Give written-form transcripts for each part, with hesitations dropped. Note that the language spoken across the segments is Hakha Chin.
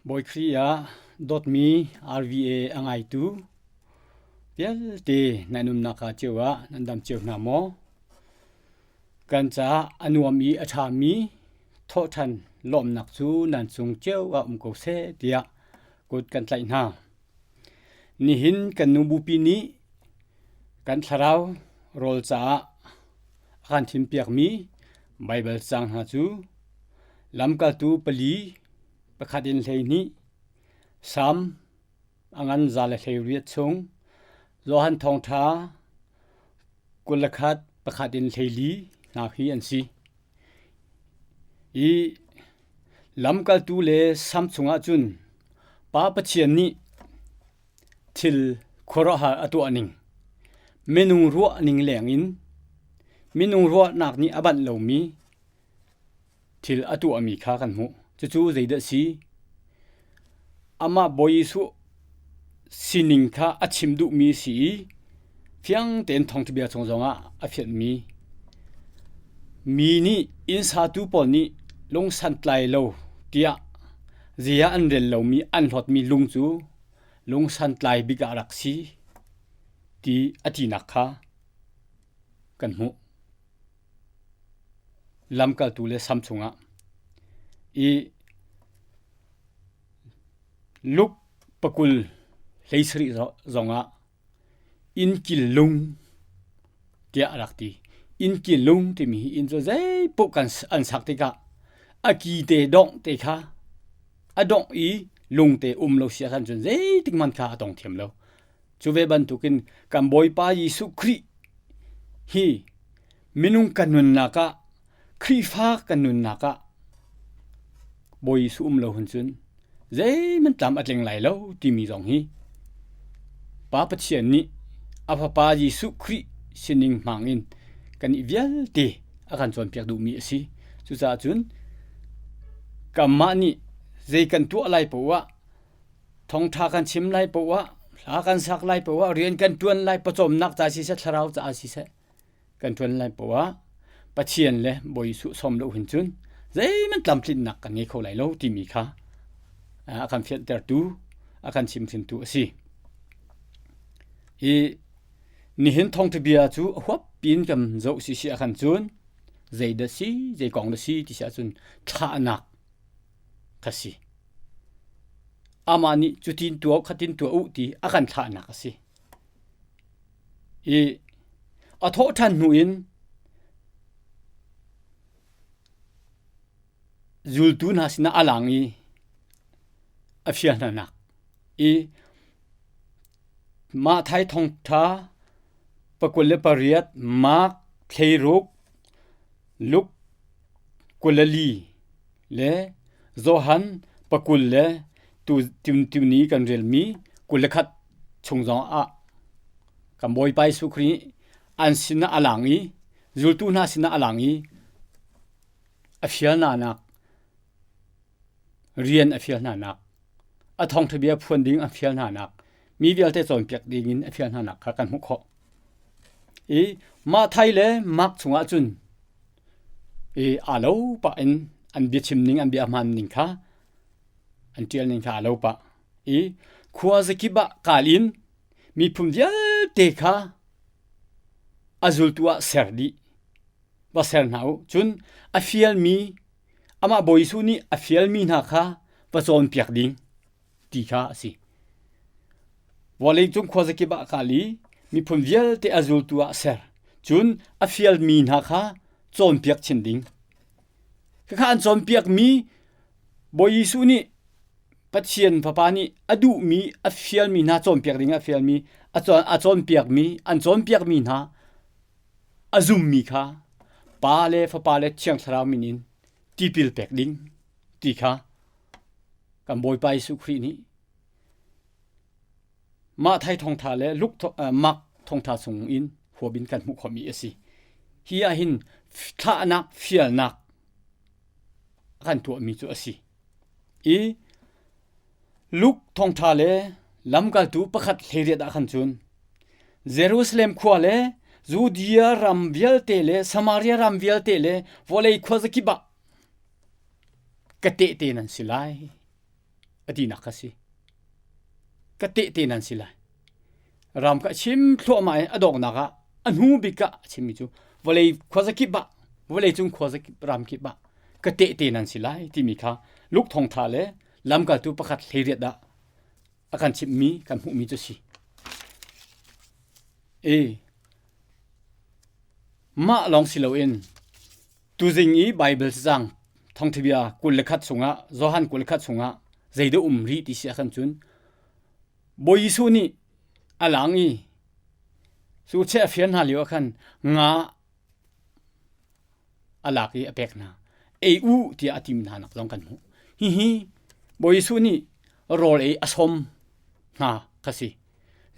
Bawi Khrih ah dawtmi RVA a ngaitu vialte nan umnak ah cio ah nan dam cio hna maw? Kan caah a nuam i a ṭhami thawhṭhan lawmhnak cu nan cung cio ah um ko seh tiah kut kan tlaih hna. Nihin kan nu bupi nih kan thlarau rawl caah a kan thimpiakmi Baibal caang hna cu Lamkaltu pali pakhat in 12, Salm a ngan 118 chung, Johan Thawngṭha 21 pakhat in 14 hna hi an si. I lamkaltu le Salm chungah cun Pa Pathian nih thil khuaruahhar a tuah ning, minung ruah ning lengin minung ruahnak nih a banh lomi thil a tuahmi kha kan hmuh. Cucu zeidah a si? Amah Bawi Jesuh sining kha a chim duhmi a si i fiang tein thawngṭha bia chung zongah a fianhmi mi nih inn satu pawl nih lung santlai lo tiah ziah an rel lomi an hlawtmi lung cu lung santlai bik ah a rak si ti a tinak kha kan hmuh. Lamkaltu le sam chungah i Luke pakul 17 zongah innkil lung tiah a rak ti. Innkil lung timi hi inn cu zeipaoh kan an sak tikah a ki te dongh te kha a dongh i lung te um lo si ahkhan cun zeitik hmanh kha a tong thiam lo. Cu ve bantukin kan Bawipa Jesuh Khrih hi minung kan nunnak ah Khrihfa kan nunnak ah Bawi Jesuh um lo hun cun zeihmanh tlam a tling lai lo timi zong hi Pa Pathian nih a Fapa Jesuh Khrih sining hmang in kan i vialte a kan cawnpiak duhmi a si. Cucaah cun kanmah nih zei kan tuah lai poah ah thawngṭha kan chim lai poah ah hla kan sak lai poah ah rian kan ṭuan lai pawcawmnak ca siseh thlarau caah siseh kan ṭuan lai poah ah Pathian le Bawi Jesuh sawm lo hin cun zeihmanh tlamtlinnak kan ngei kho lai lo timi kha a kan fianhtertu a kan chimhrintu a si. Hi nihin thawngṭha bia cu a huap piin kan zoh si si ahkhan cun zei dah si zei kong dah si ti si ahcun thlahnak kha si. Amah nih cutin tuah khatin tuah u ti a kan thlahnak a si. I a thawh ṭhan hnu in zultu hna sinah a lang i a fial hna nak i Matthai thawngṭha 28 Mark thleiruk Luke 24 le Johan pakul le tu tuni kan relmi 21 chung zong ah kan Bawipa Jesuh Khrih an sinah a lang i zultu hna sinah a lang i a fial hna nak rian a fial hna nak a thawngṭha bia phuan ding a fial hna nak mi vialte cawnpiak ding in a fial hna nak kha kan hmuh khawh i Matthai le Mark chungah cun i aa lo pah in an biachim ning an bia hmaan ning kha an ṭial ning kha aa lo pah i khua zakip ah kal in miphun vialte kha a zultu ah ser dih va ser hna u cun a fialmi amah Bawi Jesuh nih a fialmi hna kha va cawnpiak ding ti kha a si. Vawleicung khuazakip ah kal i miphun vialte a zultu ah ser. Cun a fialmi hna kha cawnpiak chin ding. Khakha an cawnpiakmi Bawi Jesuh nih Pathian Fapa nih a duhmi a fialmi hna cawnpiak ding a fialmi a cawnpiakmi an cawnpiakmi hna a zummi kha Pa le Fapa le Thiang Thlarau min in tipil pek ding ti kha kan Bawipa Jesuh Khrih nih mah thai thawngtha le Luke Mark thawngtha chung in huap in kan hmuh khawhmi a si. Hi ah hin thlahnak fialnak a kan tuahmi cu a si. I Luke thawngtha le lamkaltu pakhat hleiriat ah khan cun Jerusalem khua le Judea ram vialte le Samaria ram vialte le vawlei khuazakip ah ka tehte nan si lai. A tinak kha si. Ka tehte nan si lai. Ram ka chim thluahmah i a donghnak ah a hnu bik ah a chimmi cu vawlei khuazakip ah vawlei cung khuazakip ram kip ah ka tehte nan si lai timi kha Luke thawngtha le lamkaltu pakhat hleiriat ah a kan chimhmi kan hmuhmi cu si. E mah lawng si loin tuzing i Bible cacang thawngthabia 21 chungah Johan 21 chungah zeidah um rih ti si ahkhan cun Bawi Jesuh nih a lang i cu cheh a fial hna lio ah khan nga a lak i a pek hna. Ei u tiah a tim hna nak zong kan hmuh. Hihi Bawi Jesuh nih rawl ei a sawm hna kha si.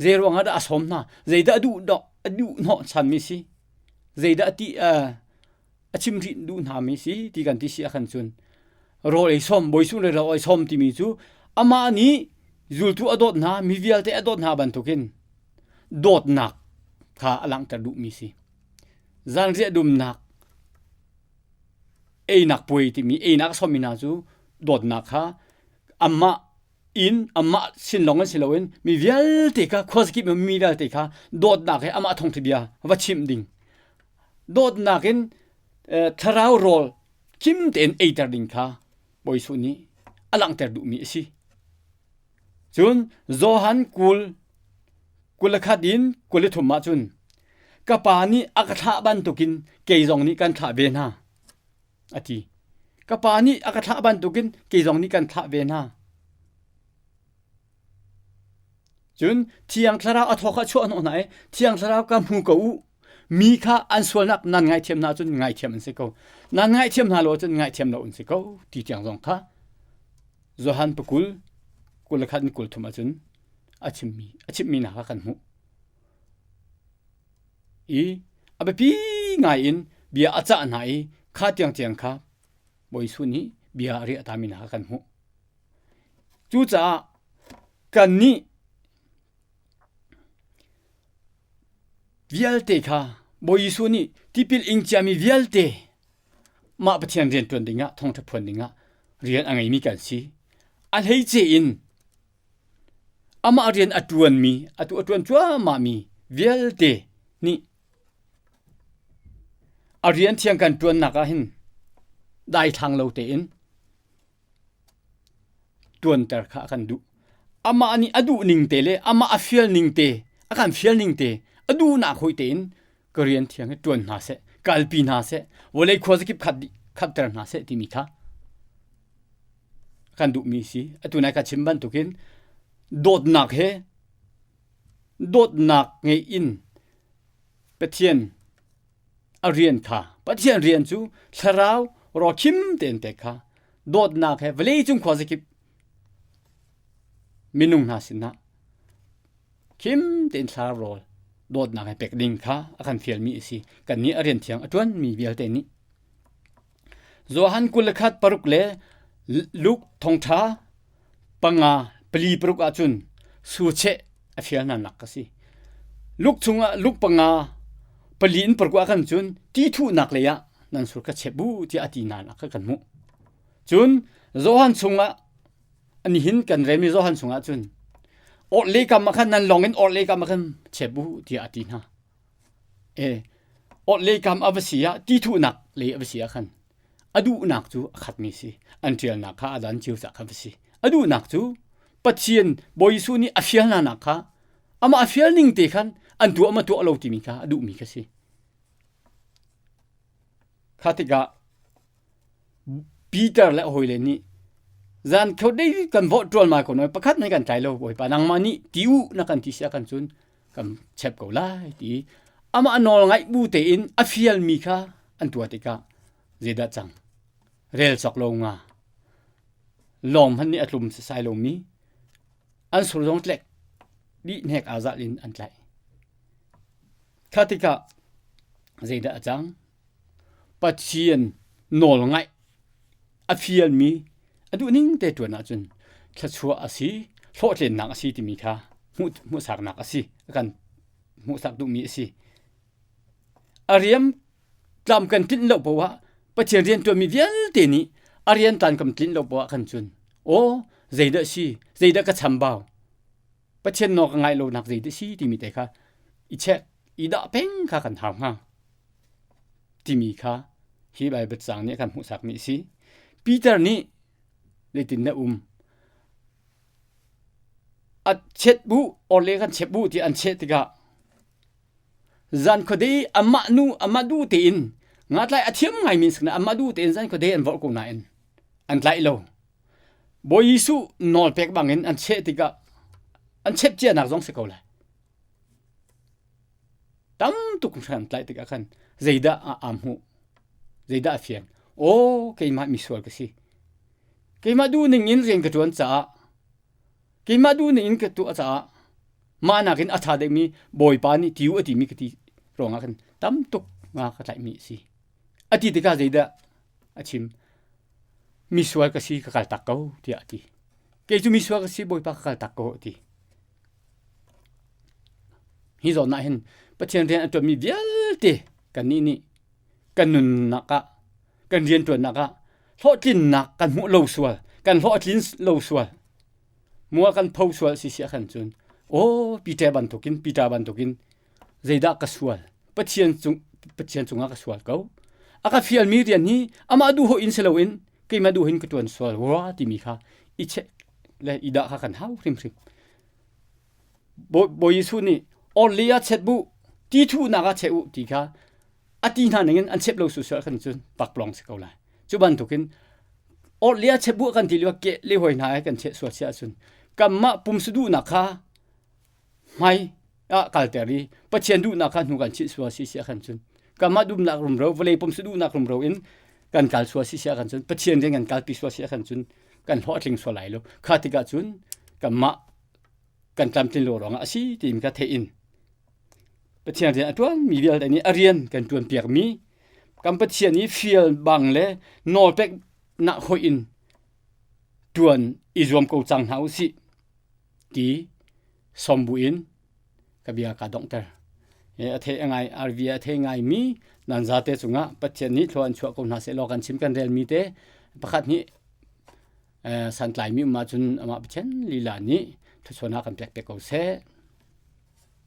Zei ruang ah dah a sawm hna? Zeidah a duh a duh hnawh chanmi si? Zeidah a ti a chim rih duh hna mi si ti kan ti si ahkhan cun rawl ei sawm Bawi Jesuh le rawl ei sawm timi cu amah nih zultu a dawt hna mi vialte a dawt hna bantukin dawtnak kha a langhter duhmi si. Zanriah dumnak einak puai timi einak a sawmmi hna cu dawtnak kha amah in amah sin lawng in si loin mi vialte kha khuazakip mi vialte kha dawtnak he amah thawngtha bia va chimh ding dawtnak in thlarau rawl khim tein eiter ding kha Bawi Jesuh nih a langhter duhmi a si. Cun Johan kul 21 in 23 ah cun ka pa nih a ka thlah bantukin kei zong nih kan thlah ve hna a ti. Ka pa nih a ka thlah bantukin kei zong nih kan thlah ve hna. Cun Thiang Thlarau a thaw kha a chuah hnawh hna i Thiang Thlarau ka hmu ko u. Mi kha an sualnak nan ngaithiam hna ahcun ngaithiam an si ko. Nan ngaihthiam hna lo ahcun ngaihthiam lo an si ko ti tiang zong kha Johan pakul 21 in 30 ahcun a chimmi a chimmi hna kha kan hmuh. I a biapi ngai in bia a cah hna i kha tiangtiang kha Bawi Jesuh nih bia a riah tami hna kha kan hmuh. Cucaah kannih vialte kha Bawi Jesuh nih tipil ing ciami vialte mah Pathian rian ṭuan dingah thawngṭha phuan dingah rian a ngeimi kan si. A hleice in amah rian a ṭuanmi, atu a ṭuan cuahmahmi vialte nih a rian thiang kan ṭuannak ah hin daithlang lo tein ṭuanter kha a kan duh. Amah nih a duh ning te le amah a fial ning te, a kan fial ning te, a duhnak hoi tein ka rian thiang hi ṭuan hna seh, kalpi hna seh, vawlei khuazakip khat dih khatter hna seh timi kha kan duhmi si. Atu nai ka chim bantukin dawtnak he dawtnak ngei in Pathian a rian kha Pathian rian cu thlarau rawkhim tein pek kha dawtnak he vawleicung khuazakip minung hna sinah khim tein thlarau rawl dawtnak he pek ding kha a kan fialmi a si. Kannih a rian thiang a ṭuanmi vialte nih Johan 21 paruk le Luke thongṭha panga pali paruk ahcun sucheh a fial hna nak ka si. Luke chungah Luke panga pali in paruk ah khan cun ti thuhnak lei ah nan sur kha chep u tiah a ti hna nak kha kan hmuh. Cun Johan chungah nihin kan relmi Johan chungah cun orhlei kam ah khan nan lawng in orhlei kam ah khan chep u tiah a ti hna. E orhlei kam a va si ah ti thuhnak lei a va si ah khan a duhnak cu a khatmi si an ṭialnak kha a dan cio cah kha va si a duhnak cu Pathian Bawi Jesuh nih a fial hna nak kha amah a fial ning te khan an tuah ma tuah lo timi kha a duhmi kha si kha tikah Peter le a hawile nih zan kho dei kan vawh ṭual ma ko noi pakhat nih kan tlai lo Bawipa nangmah nih ti u na kan ti si ah kan cun kan chep ko lai ti amah nawl ngaih bu tein a fialmi kha an tuah tikah zeidah cang rel cawk lo nga lawng hmanh nih a tlum sasai lomi an sur zong tlek dih hnek aa zal in an tlaih kha tikah zeidah a cang Pathian nawl ngaih a fialmi a duhning te ṭuan ahcun thluachuah a si, hlawhtlinnak a si timi kha hmuhsaknak a si, a kan hmuhsak duhmi a si. A riam tlam kan tlinh lo poah Pathian rian ṭuanmi vialte nih a rian tlan kan tlinh lo poah khan cun aw. Zeidah si? Zeidah ka chambau? Pathian nawl ka ngaih lonak zeidah si timi te kha i check i dah peng kha kan hau hnga timi kha hi Bible cang nih a kan hmuhsakmi a si. Peter nih zeitin na um? A chet bu orle kan chep bu ti an cheh tikah zan khuadei amah nu amah duh tein ngatlai a thiam ngaimi sakna amah duh tein zan khuadei an vorh ko nain an tlaih lo. Bawi Jesuh nawl pek bangin an cheh tikah an chep cianak zong si ko lai. Tam tuk hran tlaih tikah khan zeidah a am hmuh? Zeidah a fian? Aw, keimah misual ka si. Keimah duh ning in rian ka ṭuan caah keimah duh ning in ka tuah caah mah nakin a ṭha deuhmi Bawipa nih ti u a timi ka ti ruangah khan tam tuk nga ka tlaihmi a si. A ti tikah zeidah a chim? Misual ka si ka kal tak ko tiah a ti. Kei cu misual ka si Bawipa ka kal tak ko a ti. Hi zawn ah hin Pathian rian a ṭuanmi vialte kannih nih kan nunnak ah kan rianṭuannak ah hlawhtlinnak kan hmuh lo sual kan hlawhtlin lo sual mua kan pho sual si si ah khan cun aw Peter bantukin Peter bantukin zeidah ka sual Pathian cung Pathian cungah ka sual ko a ka fialmi rian hi amah duh in si loin keimah duh in ka ṭuan sual rua timi kha i check le i dah kha kan hau hrimhrim Bawi Jesuh nih orli ah chet bu ti thuhnak ah cheh u ti kha a ti hna ningin an chep lo sual khan cun pakpalawng si ko lai. Cu bantukin orli ah chep bu kan ti lio ke le hoi hna kan cheh sual si ahcun kanmah pumsa duhnak kha hmai ah kalter i Pathian duhnak kha hnu kan chih sual si si ahkhan cun kanmah dumnak rumro vawlei pumsa duhnak rumro in kan kal sual si si ahkhan cun Pathian rian kan kalpi sual si ahkhan cun kan hlawh a tling sual lai lo. Kha tikah cun kanmah kan tlamtlin lo ruangah a si tiin ka theih in Pathian rian a ṭuanmi vialte nih a rian kan ṭuan piakmi kan Pathian i fial bang le nawlpek nak hoih in ṭuan i zuam ko cang hna u sih ti som bu in ka bia ka donghter. A thei ngai RV a thei ngai mi nan zate cungah Pathian nih thlua an chuah ko hna seh law kan chim kan rel mi te pakhat nih santlaimi um ahcun amah Pathian lila nih thluachuahnak kan pek te ko seh.